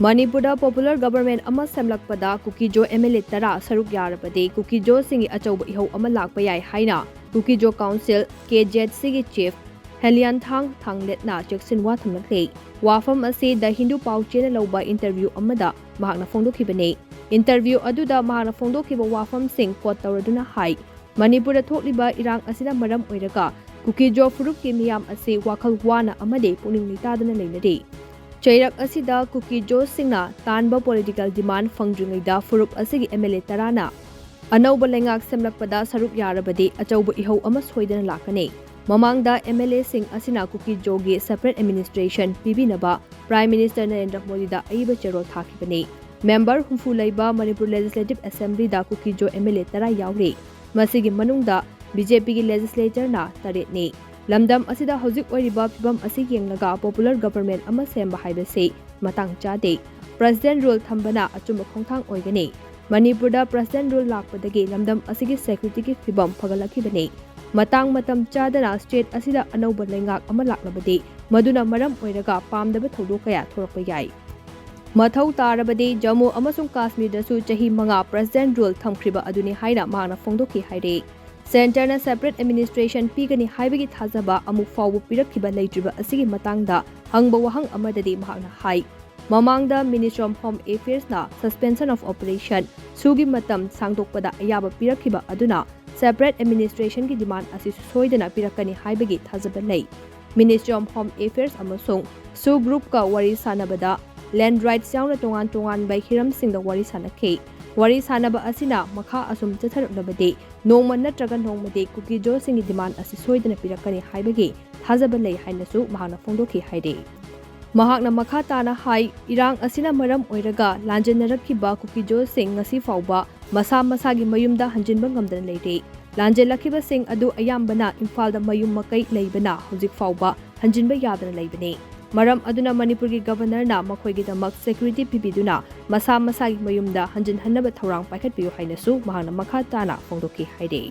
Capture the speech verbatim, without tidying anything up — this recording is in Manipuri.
ꯃꯅꯤꯄꯨꯔꯗ ꯄꯣꯄꯨꯂꯔ ꯒꯚꯔꯟꯃꯦꯟꯠ ꯑꯃ ꯁꯦꯝꯂꯛꯄꯗ ꯀꯨꯀꯤꯖꯣ ꯑꯦꯝ ꯑꯦꯜ ꯑꯦ ꯇꯔꯥ ꯁꯔꯨꯛ ꯌꯥꯔꯕꯗꯤ ꯀꯨꯀꯤꯖꯣꯁꯤꯡꯒꯤ ꯑꯆꯧꯕ ꯏꯍꯧ ꯑꯃ ꯂꯥꯛꯄ ꯌꯥꯏ ꯍꯥꯏꯅ ꯀꯨꯀꯤꯖꯣ ꯀꯥꯎꯟꯁꯤꯜ, ꯀꯦ ꯖꯦꯗ ꯁꯤꯒꯤ ꯆꯤꯐ ꯍꯦꯂꯤꯌꯥꯟꯊꯥꯡ ꯊꯥꯡꯂꯦꯠꯅ ꯆꯦꯛꯁꯤꯟꯋꯥ ꯊꯝꯂꯛꯂꯤ꯫ ꯋꯥꯐꯝ ꯑꯁꯤ ꯗ ꯍꯤꯟꯗꯨ ꯄꯥꯎꯆꯦꯅ ꯂꯧꯕ ꯏꯟꯇꯔꯚ꯭ꯌꯨ ꯑꯃꯗ ꯃꯍꯥꯛꯅ ꯐꯣꯡꯗꯣꯛꯈꯤꯕꯅꯤ꯫ ꯏꯟꯇꯔꯚ꯭ꯌꯨ ꯑꯗꯨꯗ ꯃꯍꯥꯛꯅ ꯐꯣꯡꯗꯣꯛꯈꯤꯕ ꯋꯥꯐꯝꯁꯤꯡ ꯀꯣꯠ ꯇꯧꯔꯗꯨꯅ ꯍꯥꯏ, ꯃꯅꯤꯄꯨꯔꯗ ꯊꯣꯛꯂꯤꯕ ꯏꯔꯥꯡ ꯑꯁꯤꯅ ꯃꯔꯝ ꯑꯣꯏꯔꯒ ꯀꯨꯀꯤꯖꯣ ꯐꯨꯔꯨꯞꯀꯤ ꯃꯤꯌꯥꯝ ꯑꯁꯤ ꯋꯥꯈꯜ ꯋꯥꯅ ꯑꯃꯗꯤ ꯄꯨꯛꯅꯤꯡ ꯂꯩꯇꯥꯗꯅ ꯂꯩꯅꯔꯤ꯫ ꯆꯩꯔꯛ ꯑꯁꯤꯗ ꯀꯨꯀꯤꯖꯣꯁꯤꯡꯅ ꯇꯥꯟꯕ ꯄꯣꯂꯤꯇꯤꯀꯦꯜ ꯗꯤꯃꯥꯟ ꯐꯪꯗ꯭ꯔꯤꯉꯩꯗ ꯐꯨꯔꯨꯞ ꯑꯁꯤꯒꯤ ꯑꯦꯝ ꯑꯦꯜ ꯑꯦ ꯇꯔꯥꯅ ꯑꯅꯧꯕ ꯂꯩꯉꯥꯛ ꯁꯦꯝꯂꯛꯄꯗ ꯁꯔꯨꯛ ꯌꯥꯔꯕꯗꯤ ꯑꯆꯧꯕ ꯏꯍꯧ ꯑꯃ ꯁꯣꯏꯗꯅ ꯂꯥꯛꯀꯅꯤ꯫ ꯃꯃꯥꯡꯗ ꯑꯦꯝ ꯑꯦꯜ ꯑꯦꯁꯤꯡ ꯑꯁꯤꯅ ꯀꯨꯀꯤꯖꯣꯒꯤ ꯁꯦꯄꯔꯦꯠ ꯑꯦꯗꯃꯤꯅꯤꯁꯇ꯭ꯔꯦꯁꯟ ꯄꯤꯕꯤꯅꯕ ꯄ꯭ꯔꯥꯏꯝ ꯃꯤꯅꯤꯁꯇꯔ ꯅꯔꯦꯟꯗ꯭ꯔ ꯃꯣꯗꯤꯗ ꯑꯏꯕ ꯆꯦꯔꯣꯜ ꯊꯥꯈꯤꯕꯅꯤ꯫ ꯃꯦꯝꯕꯔ ꯍꯨꯝꯐꯨ ꯂꯩꯕ ꯃꯅꯤꯄꯨꯔ ꯂꯦꯖꯤꯁꯂꯦꯇꯤꯚ ꯑꯦꯁꯦꯝꯕ꯭ꯂꯤꯗ ꯀꯨꯀꯤꯖꯣ ꯑꯦꯝ ꯑꯦꯜ ꯑꯦ ꯇꯔꯥ ꯌꯥꯎꯔꯤ꯫ ꯃꯁꯤꯒꯤ ꯃꯅꯨꯡꯗ ꯕꯤ ꯖꯦ ꯄꯤꯒꯤ ꯂꯦꯖꯤꯁꯂꯦꯇꯔꯅ ꯇꯔꯦꯠꯅꯤ꯫ ꯂꯝꯗꯝ ꯑꯁꯤꯗ ꯍꯧꯖꯤꯛ ꯑꯣꯏꯔꯤꯕ ꯐꯤꯕꯝ ꯑꯁꯤ ꯌꯦꯡꯂꯒ ꯄꯣꯄꯨꯂꯔ ꯒꯚꯔꯟꯃꯦꯟꯠ ꯑꯃ ꯁꯦꯝꯕ ꯍꯥꯏꯕꯁꯤ ꯃꯇꯥꯡ ꯆꯥꯗꯦ꯫ ꯄ꯭ꯔꯁꯤꯗꯦꯟꯠ ꯔꯨꯜ ꯊꯝꯕꯅ ꯑꯆꯨꯝꯕ ꯈꯣꯡꯊꯥꯡ ꯑꯣꯏꯒꯅꯤ꯫ ꯃꯅꯤꯄꯨꯔꯗ ꯄ꯭ꯔꯁꯤꯗꯦꯟꯠ ꯔꯨꯜ ꯂꯥꯛꯄꯗꯒꯤ ꯂꯝꯗꯝ ꯑꯁꯤꯒꯤ ꯁꯦꯀ꯭ꯌꯨꯔꯤꯇꯤꯒꯤ ꯐꯤꯕꯝ ꯐꯒꯠꯂꯛꯈꯤꯕꯅꯤ꯫ ꯃꯇꯥꯡ ꯃꯇꯝ ꯆꯥꯗꯅ ꯁ꯭ꯇꯦꯠ ꯑꯁꯤꯗ ꯑꯅꯧꯕ ꯂꯩꯉꯥꯛ ꯑꯃ ꯂꯥꯛꯂꯕꯗꯤ ꯃꯗꯨꯅ ꯃꯔꯝ ꯑꯣꯏꯔꯒ ꯄꯥꯝꯗꯕ ꯊꯧꯗꯣꯛ ꯀꯌꯥ ꯊꯣꯔꯛꯄ ꯌꯥꯏ꯫ ꯃꯊꯧ ꯇꯥꯔꯕꯗꯤ ꯖꯝꯃꯨ ꯑꯃꯁꯨꯡ ꯀꯥꯁꯃꯤꯔꯗꯁꯨ ꯆꯍꯤ ꯃꯉꯥ ꯄ꯭ꯔꯁꯤꯗꯦꯟꯠ ꯔꯨꯜ ꯊꯝꯈ꯭ꯔꯤꯕ ꯑꯗꯨꯅꯤ ꯍꯥꯏꯅ ꯃꯍꯥꯛꯅ ꯐꯣꯡꯗꯣꯛꯈꯤ ꯍꯥꯏꯔꯤ꯫ ꯁꯦꯟꯇꯔꯅ ꯁꯦꯄꯔꯦꯠ ꯑꯦꯗꯃꯤꯅꯤꯁꯇ꯭ꯔꯦꯁꯟ ꯄꯤꯒꯅꯤ ꯍꯥꯏꯕꯒꯤ ꯊꯥꯖꯕ ꯑꯃꯨꯛ ꯐꯥꯎꯕ ꯄꯤꯔꯛꯈꯤꯕ ꯂꯩꯇ꯭ꯔꯤꯕ ꯑꯁꯤꯒꯤ ꯃꯇꯥꯡꯗ ꯍꯪꯕ ꯋꯥꯍꯪ ꯑꯃꯗꯗꯤ ꯃꯍꯥꯛꯅ ꯍꯥꯏ, ꯃꯃꯥꯡꯗ Ministry of Home Affairsꯅ Suspension of Operation, ꯁꯨꯒꯤ ꯃꯇꯝ ꯁꯥꯡꯗꯣꯛꯄꯗ ꯑꯌꯥꯕ ꯄꯤꯔꯛꯈꯤꯕ ꯑꯗꯨꯅ ꯁꯦꯄꯔꯦꯠ ꯑꯦꯗꯃꯤꯅꯤꯁꯇ꯭ꯔꯦꯁꯟꯒꯤ ꯗꯤꯃꯥꯟ ꯑꯁꯤꯁꯨ ꯁꯣꯏꯗꯅ ꯄꯤꯔꯛꯀꯅꯤ ꯍꯥꯏꯕꯒꯤ ꯊꯥꯖꯕ ꯂꯩ꯫ Ministry of Home Affairs ꯑꯃꯁꯨꯡ ꯁꯨ ꯒ꯭ꯔꯨꯞꯀ ꯋꯥꯔꯤ ꯁꯥꯟꯅꯕꯗ ꯂꯦꯟꯗ ꯔꯥꯏꯠꯁ ꯌꯥꯎꯅ ꯇꯣꯉꯥꯟ ꯇꯣꯉꯥꯟꯕ ꯍꯤꯔꯝꯁꯤꯡꯗ ꯋꯥꯔꯤ ꯁꯥꯟꯅꯈꯤ꯫ ꯋꯥꯔꯤ ꯁꯥꯟꯅꯕ ꯑꯁꯤꯅ ꯃꯈꯥ ꯑꯁꯨꯝ ꯆꯠꯊꯔꯛꯂꯕꯗꯤ ꯅꯣꯡꯃ ꯅꯠꯇ꯭ꯔꯒ ꯅꯣꯡꯃꯗꯤ ꯀꯨꯀꯤꯖꯣꯁꯤꯡꯒꯤ ꯗꯤꯃꯥꯟ ꯑꯁꯤ ꯁꯣꯏꯗꯅ ꯄꯤꯔꯛꯀꯅꯤ ꯍꯥꯏꯕꯒꯤ ꯊꯥꯖꯕ ꯂꯩ ꯍꯥꯏꯅꯁꯨ ꯃꯍꯥꯛꯅ ꯐꯣꯡꯗꯣꯛꯈꯤ ꯍꯥꯏꯔꯤ꯫ ꯃꯍꯥꯛꯅ ꯃꯈꯥ ꯇꯥꯅ ꯍꯥꯏ, ꯏꯔꯥꯡ ꯑꯁꯤꯅ ꯃꯔꯝ ꯑꯣꯏꯔꯒ ꯂꯥꯟꯖꯦꯟꯅꯔꯛꯈꯤꯕ ꯀꯨꯀꯤꯖꯣꯁꯤꯡ ꯉꯁꯤ ꯐꯥꯎꯕ ꯃꯁꯥ ꯃꯁꯥꯒꯤ ꯃꯌꯨꯝꯗ ꯍꯟꯖꯤꯟꯕ ꯉꯝꯗꯅ ꯂꯩꯔꯤ꯫ ꯂꯥꯟꯖꯦꯜꯂꯛꯈꯤꯕꯁꯤꯡ ꯑꯗꯨ ꯑꯌꯥꯝꯕꯅ ꯏꯝꯐꯥꯜꯗ ꯃꯌꯨꯝ ꯃꯀꯩ ꯂꯩꯕꯅ ꯍꯧꯖꯤꯛ ꯐꯥꯎꯕ ꯍꯟꯖꯤꯟꯕ ꯌꯥꯗꯅ ꯂꯩꯕꯅꯤ꯫ ꯃꯔꯝ ꯑꯗꯨꯅ ꯃꯅꯤꯄꯨꯔꯒꯤ ꯒꯚꯔꯅꯔꯅ ꯃꯈꯣꯏꯒꯤꯗꯃꯛ ꯁꯦꯀ꯭ꯌꯨꯔꯤꯇꯤ ꯄꯤꯕꯤꯗꯨꯅ ꯃꯁꯥ ꯃꯁꯥꯒꯤ ꯃꯌꯨꯝꯗ ꯍꯟꯖꯤꯟꯍꯟꯅꯕ ꯊꯧꯔꯥꯡ ꯄꯥꯏꯈꯠꯄꯤꯌꯨ ꯍꯥꯏꯅꯁꯨ ꯃꯍꯥꯛꯅ ꯃꯈꯥ ꯇꯥꯅ ꯐꯣꯡꯗꯣꯛꯈꯤ ꯍꯥꯏꯔꯤ꯫